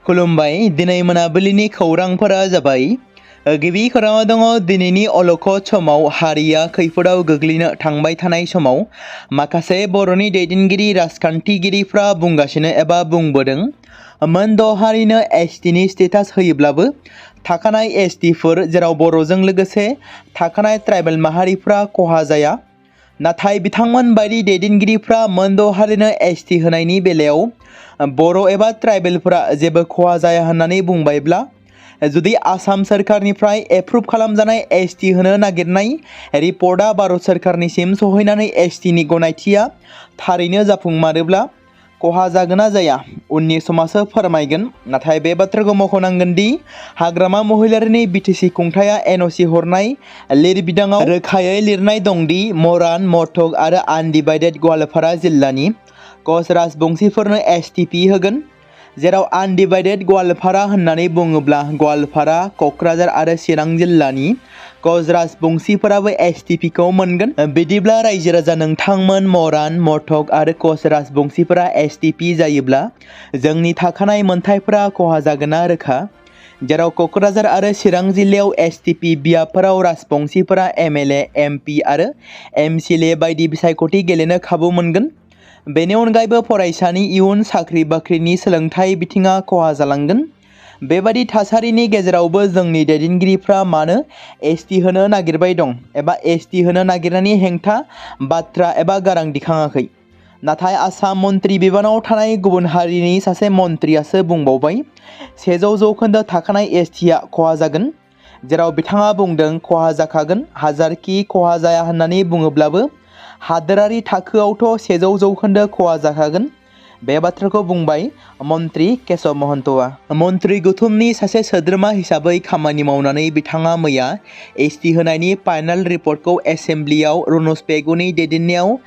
खुलुमबाय दिनै मोनाबिलिनि खौरांफोरा जाबाय गिबि खौराङाव दङ दिनैनि अलखद समाव हारिया खैफोदाव गोग्लैनो थांबाय थानाय समाव माखासे बर'नि दैदेनगिरि राजखान्थिगिरिफ्रा बुंगासिनो एबा बुंबोदों मोन द' हारिनो एसटिनि स्टेटास होयोब्लाबो थाखानाय एसटिफोर जेराव बर'जों लोगोसे थाखानाय ट्राइबेल माहारिफ्रा खहा जाया नाथाय बिथांमोन बायदि दैदेनगिरिफ्रा मोन द' हारिनो एसटि होनायनि बेलायाव बर' एबा ट्राइबेलफोरा जेबो खहा जाया होननानै बुंबायब्ला जुदि आसाम सोरखारनिफ्राय एप्रुभ खालामजानाय एसटि होनो नागिरनाय रिपर्टआ भारत सोरखारनिसिम सहैनानै एसटिनि गनायथिया थारैनो जाफुंमारोब्ला खहा जागोन ना जाया उननि समासो फोरमायगोन। नाथाय बे बाथ्राखौ मख'नांगोन दि हाग्रामा महिलारिनि बिटिसि खुंथाया एनअसि हरनाय लिरबिदाङाव रोखायै लिरनाय दंदि मरान मरथक आरो आनडिभाइडेड गवालपारा जिल्लानि कच राजबंशिफोरनो एसटिपि होगोन। जेराव आनडिभाइडेड गवालपारा होननानै बुङोब्ला गवालपारा क'क्राझार आरो चिरां जिल्लानि कच राजबंशिफोराबो एसटिपिखौ मोनगोन। बिदिब्ला रायजो राजा नोंथांमोन मरान मरथक आरो कच राजबंशिफोरा एसटिपि जायोब्ला जोंनि थाखानाय मोनथायफोरा खहा जागोना रोखा। जेराव क'क्राझार आरो चिरां जिल्लायाव एसटिपि बियाबफोराव राजबंशिफोरा एमएलए एमपि आरो एमसिएलए बायदि बिसायख'थि गेलेनो खाबु मोनगोन। बेनि अनगायैबो फरायसानि इयुन साख्रि बाख्रिनि सोलोंथाइ बिथिङा खहा जालांगोन। बेबादि थासारिनि गेजेरावबो जोंनि दैदेनगिरिफ्रा मानो एसटि होनो नागिरबाय दं एबा एसटि होनो नागिरनायनि हेंथा बाथ्रा एबा गारां दिखाङाखै। नाथाय आसाम मन्त्रि बिबानाव थानाय गुबुन हारिनि सासे मन्त्रियासो बुंबावबाय 100% थाखानाय एसटिआ खहा जागोन। जेराव बिथाङा बुंदों खहा जाखागोन हाजारखि खहा जाया होननानै बुङोब्लाबो हादोरारि थाखोआवथ' 100% खहा जाखागोन। बे बाथ्राखौ बुंबाय मन्त्रि केशव महन्तआ। मन्त्रि गौथुमनि सासे सोद्रोमा हिसाबै खामानि मावनानै बिथाङा मैया एसटि होनायनि फाइनाल रिपर्टखौ एसेम्ब्लियाव रनज पेगुनि दैदेननायाव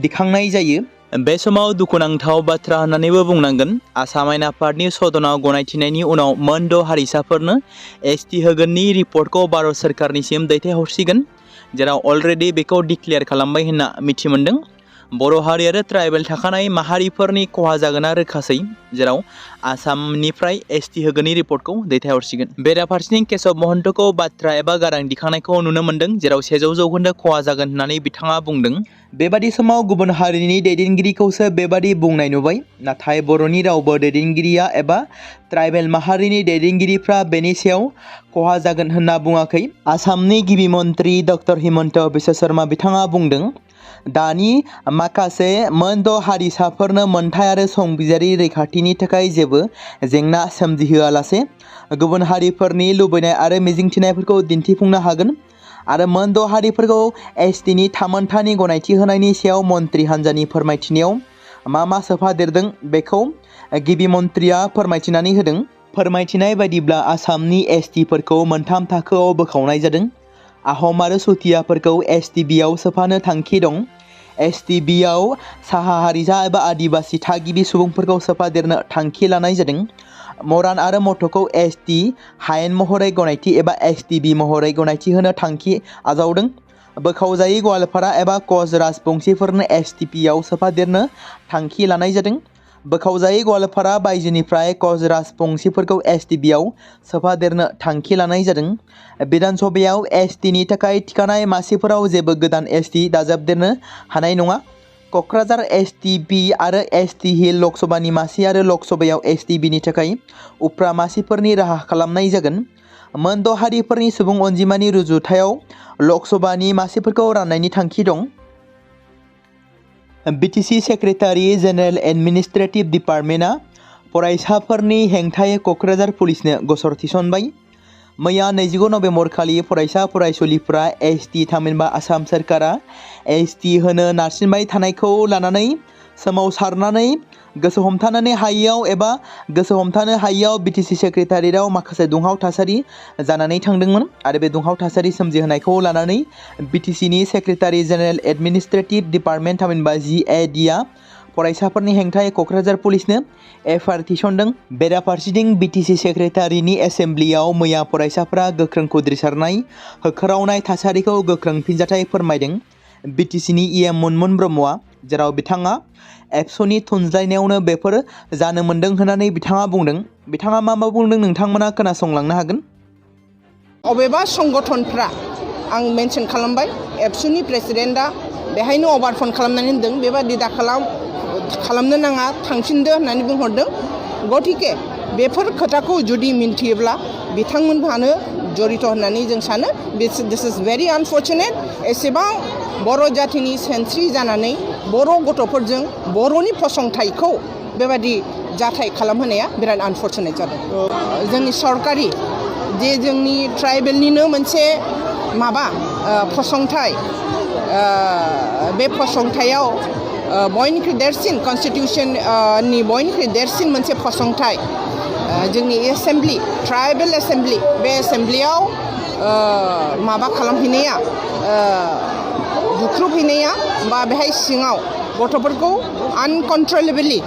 दिखांनाय जायो। बे समाव दुखुनांथाव बाथ्रा होननानैबो बुंनांगोन आसाम आयेन आफादनि सदनाव गनायथिनायनि उनाव मोन द' हारिसाफोरनो एसटि होगोननि रिपर्टखौ भारत सोरखारनिसिम दैथायहरसिगोन। जेराव अलरेडि बेखौ डिक्लेयार खालामबाय होनना मिथि मोनदों। बर' हारि आरो ट्राइबेल थाखानाय माहारिफोरनि खहा जागोना रोखासै। जेराव आसामनिफ्राय एसटि होगोननि रिपर्टखौ दैथायहरसिगोन। बेराफारसेथिं केशव महन्तखौ बाथ्रा एबा गारां दिखांनायखौ नुनो मोनदों। जेराव 100% खहा जागोन होननानै बिथाङा बुंदों। बेबादि समाव गुबुन हारिनि दैदेनगिरिखौसो बेबादि बुंनाय नुबाय। नाथाय बर'नि रावबो दैदेनगिरिया एबा ट्राइबेल माहारिनि दैदेनगिरिफ्रा बेनि सायाव खहा जागोन होनना बुङाखै। आसामनि गिबि मन्त्रि डक्टर हिमन्त बिश्व शर्मा बिथाङा बुंदों दानि माखासे मोन द' हारिसाफोरनो मोनथाय आरो संबिजिरारि रैखाथिनि थाखाय जेबो जेंना सोमजिहोआलासे गुबुन हारिफोरनि लुबैनाय आरो मिजिंथिनायफोरखौ दिन्थिफुंनो हागोन। आरो मोन द' हारिफोरखौ एसटिनि थामोनथानि गनायथि होनायनि सायाव मन्त्रि हान्जानि फोरमायथिनायाव मा सोफादेरदों बेखौ गिबि मन्त्रिया फोरमायथिनानै होदों। फोरमायथिनाय बायदिब्ला आसामनि एसटिफोरखौ मोनथाम थाखोआव बोखावनाय जादों। आहम आरो चुटियाफोरखौ एसटिबिआव सोफानो थांखि दं। एसटिबिआव साहा हारिसा एबा आदिबासि थागिबि सुबुंफोरखौ सोफादेरनो थांखि लानाय जादों। मरान आरो मरथकखौ एसटि हायेन महरै गनायथि एबा एसटिबि महरै गनायथि होनो थांखि आजावदों। बोखावजायै गवालपारा एबा कच राजबंशिफोरनो एसटिपिआव सोफादेरनो थांखि लानाय जादों। बोखावजायै गवालपारा बायजोनिफ्राय कच राजबंशिफोरखौ एसटिबिआव सोफादेरनो थांखि लानाय जादों। बिधान सभायाव एसटिनि थाखाय थिखानाय मासिफोराव जेबो गोदान एसटि दाजाबदेरनो हानाय नङा। क'क्राझार एसटिपि आरो एसटि हिल लकसभानि मासि आरो लकसभायाव एसटिबिनि थाखाय उफ्रा मासिफोरनि राहा खालामनाय जागोन। मोन द' हारिफोरनि सुबुं अनजिमानि रुजुथायाव लकसभानि मासिफोरखौ राननायनि थांखि दं। बिटिसि सेक्रेटारि जेनेरेल एडमिनिस्ट्रेटिभ डिपार्टमेन्टआ फरायसाफोरनि हेंथायै क'क्राझार पुलिसनो गसर थिसनबाय। मैया 29 नभेम्बर खालि फरायसा फरायसुलिफोरा एसटि थामहिनबा आसाम सोरखारा एसटि होनो नारसिनबाय थानायखौ लानानै सोमावसारनानै गोसो हमथानो हायियाव बिटिसि सेक्रेटारियेटआव माखासे दुंहाव थासारि जानानै थांदोंमोन। आरो बे दुंहाव थासारि सोमजिहोनायखौ लानानै बिटिसिनि सेक्रेटारि जेनेरेल एडमिनिस्ट्रेटिभ डिपार्टमेन्ट थामहिनबा जिएडिआ फरायसाफोरनि हेंथायै क'क्राझार पुलिसनो एफआइआर थिसनदों। बेराफारसेथिं बिटिसि सेक्रेटारिनि एसेम्ब्लियाव मैया फरायसाफोरा गोख्रों खुद्रिसारनाय होख्रावनाय थासारिखौ गोख्रों फिनजाथाय फोरमायदों। BTCनि EM मुनमुन ब्रह्मआ, जेराव बिथाङा एबसुनि थुनज्लायनायावनो बेफोर जानो मोन्दों होननानै बिथाङा बुंदों। बिथाङा मा बुंदों नोंथांमोना खोनासंलांनो हागोन। अबेबा संगठनफ्रा आं मेनसन खालामबाय एबसुनि प्रेसिडेन्टआ बेहायनो अभार फन खालामनानै होनदों बेबादि दा खालामनो नाङा थांफिनदो होननानै बुंहरदों। गतिके बेफोर खोथाखौ जुदि मिन्थियोब्ला बिथांमोनहानो जड़ित होननानै जों सानो। दिस इज भेरि आनफर्चुनेट। एसेबां बर' जातिनि सेनस्रि जानानै बर' गथ'फोरजों बर'नि फसंथाइखौ बेबादि जाथाय खालामहोनाया बिराद आनफर्चुनेट जादों। जोंनि सरकारि जे जोंनि ट्राइबेलनिनो मोनसे फसंथाइ, बे फसंथायाव बयनिख्रुइ देरसिन कन्स्टिटिउशननि बयनिख्रुइ देरसिन मोनसे फसंथाइ जोंनि एसेम्ब्लि, ट्राइबेल एसेम्ब्लि, बे एसेम्ब्लियाव खालामहैनाया, बुख्रुबहैनाया बा बेहाय सिङाव गथ'फोरखौ आनकन्ट्रलेबलि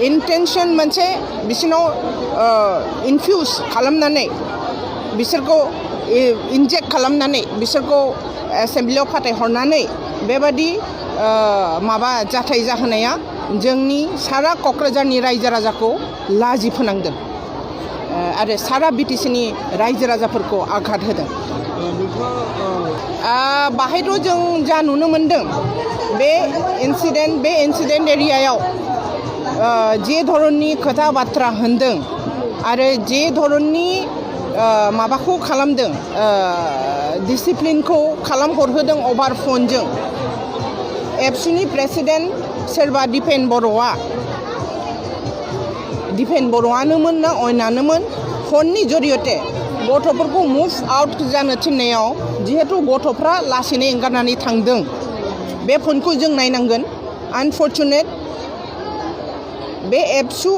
इन्टेनसन मोनसे बिसोरनाव इनफ्युज खालामनानै बिसोरखौ इनजेक्ट खालामनानै बिसोरखौ एसेम्ब्लियाव फाथायहरनानै बेबादि जाथाय जाहोनाया जोंनि सारा क'क्राझारनि रायजो राजाखौ लाजि फोनांदों आरो सारा BTCनि रायजो राजाफोरखौ आघात होदों। बाहायथ' जों जा नुनो मोनदों बे इन्सिडेन्ट एरियायाव जे धरननि खोथा बाथ्रा होनदों आरो जे धरननि माबाखौ खालामदों, डिसिप्लिनखौ खालामहरहोदों अभार फनजों। एबसुनि प्रेसिडेन्ट सोरबा दिपेन बर'आनोमोन ना अयनानोमोन, फननि जरियते गथ'फोरखौ मुभ आउट जानो थिननायाव जिहेतु गथ'फ्रा लासैनो एंगारनानै थांदों, बे फनखौ जों नायनांगोन। आनफर्चुनेट बे एबसु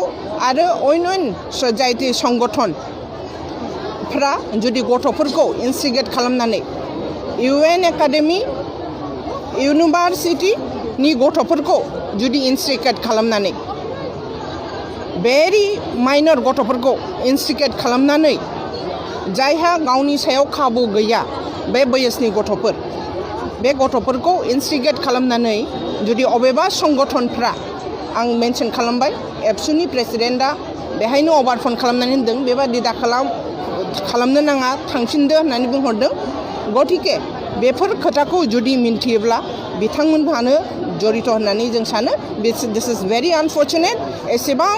आरो अन्य जायथि संगठनफ्रा जुदि गथ'फोरखौ इन्स्टिगेट खालामनानै UN एकाडेमि, इउनिभार्सिटिनि गथ'फोरखौ जुदि इन्स्टिगेट खालामनानै, भेरि माइनर गथ'फोरखौ इन्स्टिगेट खालामनानै, जायहा गावनि सायाव खाबु गैया बे बैसोनि गथ'फोर, बे गथ'फोरखौ इन्स्टिगेट खालामनानै जुदि अबेबा संगठनफ्रा, आं मेनसन खालामबाय एबसुनि प्रेसिडेन्टआ बेहायनो अभार फन खालामनानै होनदों बेबादि दा खालामनो नाङा थांफिनदो होननानै बुंहरदों। गतिके बेफोर खोथाखौ जुदि मिन्थियोब्ला बिथांमोनहानो जड़ित होननानै जों सानो। दिस इज भेरि आनफर्चुनेट। एसेबां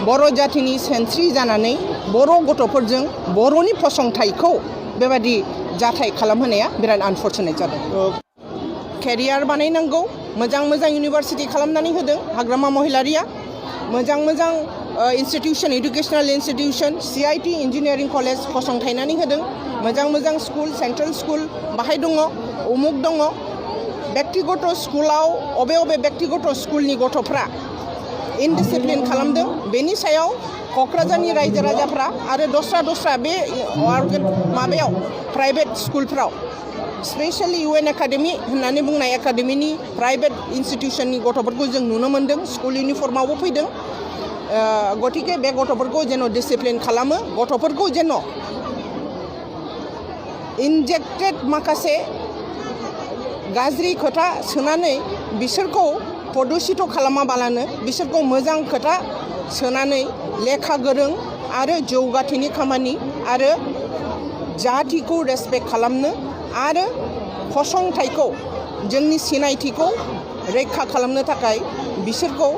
बर' जातिनि सेनस्रि जानानै बर' गथ'फोरजों बर'नि फसंथाइखौ बेबादि जाथाय खालामहोनाया बिराद आनफर्चुनेट जादों। केरियार बानायनांगौ, मोजां इउनिभार्सिटि खालामनानै होदों हाग्रामा महिलारिया, मोजां institution, educational institution, CIT engineering college फसंथायनानै होदों, मोजां स्कुल, सेन्ट्रेल स्कुल बाहाय दङ, उमुक दङ। व्यक्तिगत स्कुलाव अबे व्यक्तिगत स्कुलनि गथ'फ्रा इनडिसिप्लिन खालामदों, बेनि सायाव क'क्राझारनि रायजो राजाफ्रा आरो दस्रा बे प्राइभेट स्कुलफ्राव, स्पेशली UN एकाडेमि होननानै बुंनाय एकाडेमिनि प्राइभेट इन्स्टिटिउसननि गथ'फोरखौ जों नुनो मोन्दों, स्कुल इउनिफर्मावबो फैदों। गतिके बे गथ'फोरखौ जेन' डिसिप्लिन खालामो, गथ'फोरखौ जेन' इनजेक्टेड माखासे गाज्रि खोथा सोनानै बिसोरखौ प्रदुसित खालामाबालानो बिसोरखौ मोजां खोथा सोनानै लेखा गोरों आरो जौगाथिनि खामानि आरो जातिखौ रेसपेक्ट खालामनो आरो फसंथाइखौ, जोंनि सिनायथिखौ रैखा खालामनो थाखाय बिसोरखौ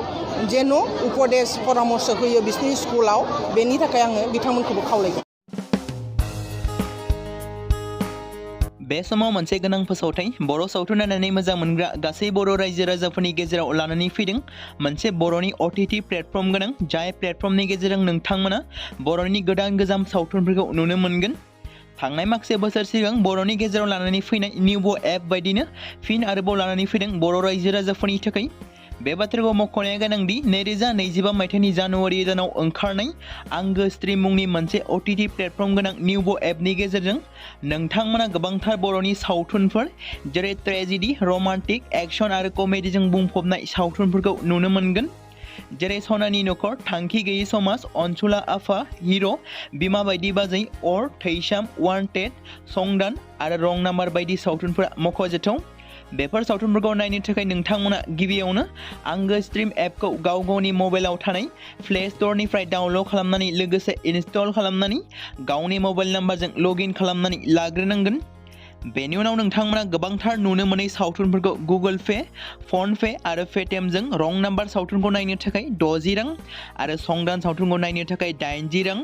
जेन' उपदेश परामर्श होयो बिसोरनि स्कुलाव, बेनि थाखाय आङो बिथांमोनखौबो खावलायगोन। बे समाव मोनसे गोनां फोसावथाय बर' सावथुन नायनानै मोजां मोनग्रा गासै बर' रायजो राजाफोरनि गेजेराव लानानै फैदों मोनसे बर'नि OTT प्लेटफर्म गोनां, जाय प्लेटफर्मनि गेजेरजों नोंथांमोना बर'नि गोदान सावथुनफोरखौ नुनो मोनगोन। थांनाय माखासे बोसोर सिगां बर'नि गेजेराव लानानै फैनाय निउबो एप बायदिनो फिन आरोबाव लानानै फैदों बर' रायजो राजाफोरनि थाखाय। बे बाथ्राखौ मख'नाया गोनांदि 2025 मायथाइनि जानुवारि दानाव ओंखारनाय आंगो स्ट्रीम मुंनि मोनसे OTT प्लेटफर्म गोनां निउबो एपनि गेजेरजों नोंथांमोना गोबांथार बर'नि सावथुनफोर जेरै ट्रेजेडी, रमान्टिक, एक्शन आरो कमेडीजों बुंफबनाय सावथुनफोरखौ नुनो मोनगोन। जेरै सनानि नखर, थांखि गैयै समाज, अनसुला आफा, हिर', बिमा बायदि बाजै, अर, थैसाम, वान्टेड, संदान आरो रं नाम्बार बायदि सावथुनफोरा मख'जाथाव। बेफोर सावथुनफोरखौ नायनो थाखाय नोंथांमोना गिबियावनो आंगो स्ट्रिम एपखौ गाव गावनि मबाइलाव थानाय प्ले स्ट'रनिफ्राय डाउनल'ड खालामनानै लोगोसे इनस्टल खालामनानै गावनि मबाइल नाम्बारजों लगइन खालामनानै लाग्रोनांगोन। बेनि उनाव नोंथांमोना गोबांथार नुनो मोनै सावथुनफोरखौ गुगोल पे, फन पे आरो पेटिएमजों रं नाम्बार सावथुनखौ नायनो थाखाय 60 रां आरो संदान सावथुनखौ नायनो थाखाय 80 रां,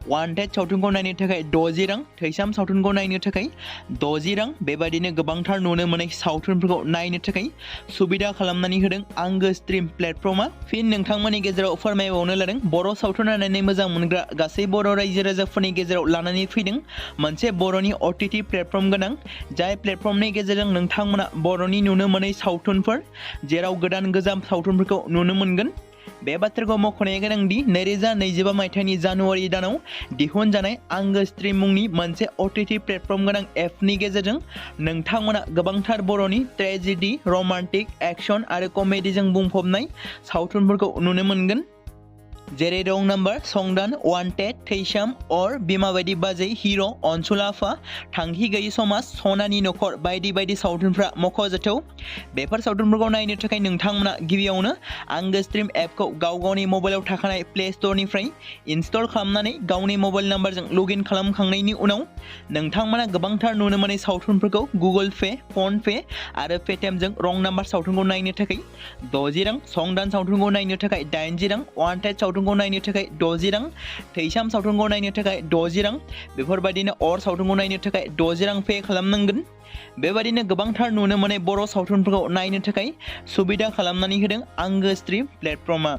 वान्टेड सावथुनखौ नायनो थाखाय 60 रां, थैसाम सावथुनखौ नायनो थाखाय 60 रां बेबायदिनो गोबांथार नुनो मोनै सावथुनफोरखौ नायनो थाखाय सुबिदा खालामनानै होदों आंगो स्ट्रिम प्लेटफर्मा। फिन नोंथांमोननि गेजेराव फोरमायबावनो लादों बर' सावथुन नायनानै मोजां मोनग्रा गासै बर' रायजो राजाफोरनि गेजेराव लानानै फैदों मोनसे बर'नि OTT प्लेटफर्म गोनां, जाय प्लेटफर्मनि गेजेरजों नोंथांमोना बर'नि नुनो मोनै सावथुनफोर जेराव गोदान गोजाम सावथुनफोरखौ नुनो मोनगोन। बे बाथ्राखौ मख'नाया गोनांदि 2025 मायथाइनि जानुवारि दानाव दिहुनजानाय आंगो स्ट्रिम मुंनि मोनसे OTT प्लेटफर्म गोनां एपनि गेजेरजों नोंथांमोना गोबांथार बर'नि ट्रेजेडि, रमान्टिक, एक्शन आरो कमेडिजों बुंफबनाय सावथुनफोरखौ नुनो मोनगोन। जेरै रं नाम्बार, संदान, वान्टेड, थैसाम, अर, बिमा बायदि बाजै, हिर', अनसुला आफा, थांखि गैयि समाज, सनानि नखर बायदि बायदि सावथुनफ्रा मख'जाथाव। बेफोर सावथुनफोरखौ नायनो थाखाय नोंथांमोना गिबियावनो आंगो स्ट्रिम एपखौ गाव गावनि मबाइलाव थाखानाय प्ले स्ट'रनिफ्राय इनस्टल खालामनानै गावनि मबाइल नाम्बारजों लगइन खालामखांनायनि उनाव नोंथांमोना गोबांथार नुनो मोनै सावथुनफोरखौ गुगोल पे, फन पे आरो पेटिएमजों रं नाम्बार सावथुनखौ नायनो थाखाय 60 रां, संदान सावथुनखौ नायनो थाखाय 80 रां, वान्टेड सावथुनखौ नायनो थाखाय 60 रां, थैसाम सावथुनखौ नायनो थाखाय 60 रां बेफोरबायदिनो अर सावथुनखौ नायनो थाखाय 60 रां पे खालामनांगोन। बेबायदिनो गोबांथार नुनो मोनै बर' सावथुनफोरखौ नायनो थाखाय सुबिदा खालामनानै होदों आंगो स्ट्रिम प्लेटफर्मा।